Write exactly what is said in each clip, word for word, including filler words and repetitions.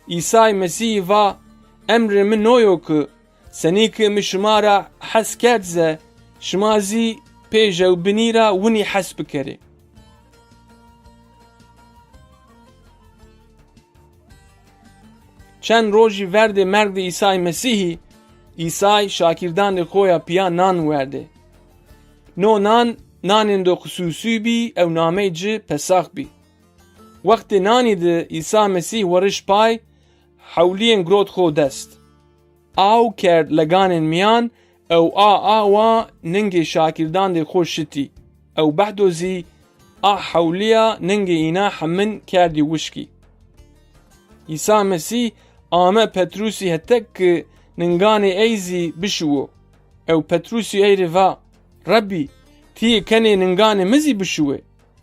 Îsay Mesîhî va, emrê mi no yo ki, senî ki mi şima ra hes kerd ze, şima zî pê jewbinî ra winî hes bikerê. Çend rojî verdê merg de Îsay Mesîhî, Îsay şakîrdandê xo ya pîya nan werdê. No nan, nanêndo xisûsî bî ew namey ci Pesax bî. Wextê nanî de Îsa Mesîh weriş pay, hewlîyên girot xo dest. Aw kerd leganên mîyan ew a awa ningê şakîrdandê xo şitî ew behdo zî a hewlîya ningê îna hemin kerdî wişkî. Îsa Mesîh ame Petrusî hetek ki ninganê ey zî bişiwo. Ew Petrusî ey rê va, Rebbî, ti yê kenê ninganê mi zî bişiwê?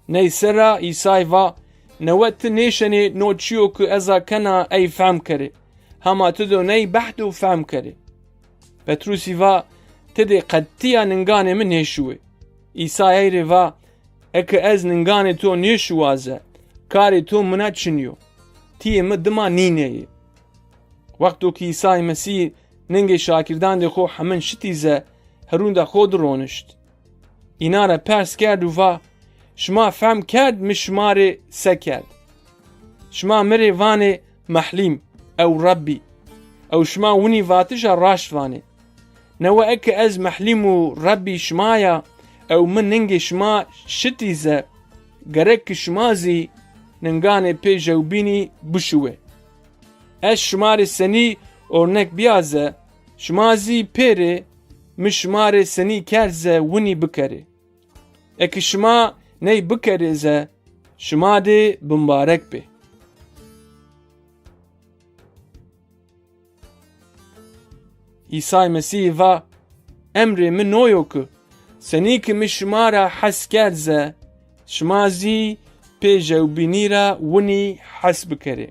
Ney ser ra Îsay va, newe ti nêşenê no çîyo ki ez a kena ey fehm kerê. Hema ti do ney behdo fehm kerê. Petrusî va, ti dê qetîya ninganê mi nêşiwê. Îsay ey rê va, eke ez ninganê to nêşiwa ze, karê to mina çinî yo. Ti yê mi dima nînê yê. Wexto ki Îsay Mesîh ningê şakîrdandê xo hemin şitî ze, herûnda xo di ronişt. Înan ra pers kerd û va, şima fehm kerd mi şima rê se kerd? Şima mi rê vanê Mehlîm ew Rebbî. Ew şima winî vatişa raşt vanê. Newe eke ez Mehlîm û Rebbî şima ya ew mi ningê şima şitî ze, gerek ki şima zî ninganê pê jewbînî bişiwê. Ez şima rê senî ornek bîya ze, şima zî pê rê mi şima rê senî kerd ze winî bikerê. Eke şima ney bikerê ze, şima dê bimbarek bê. Îsay Mesîhî va, emrê mi no yo ki, senî ki mi şima ra hes kerd ze, şima zî pê jewbînî ra winî hes bikerê.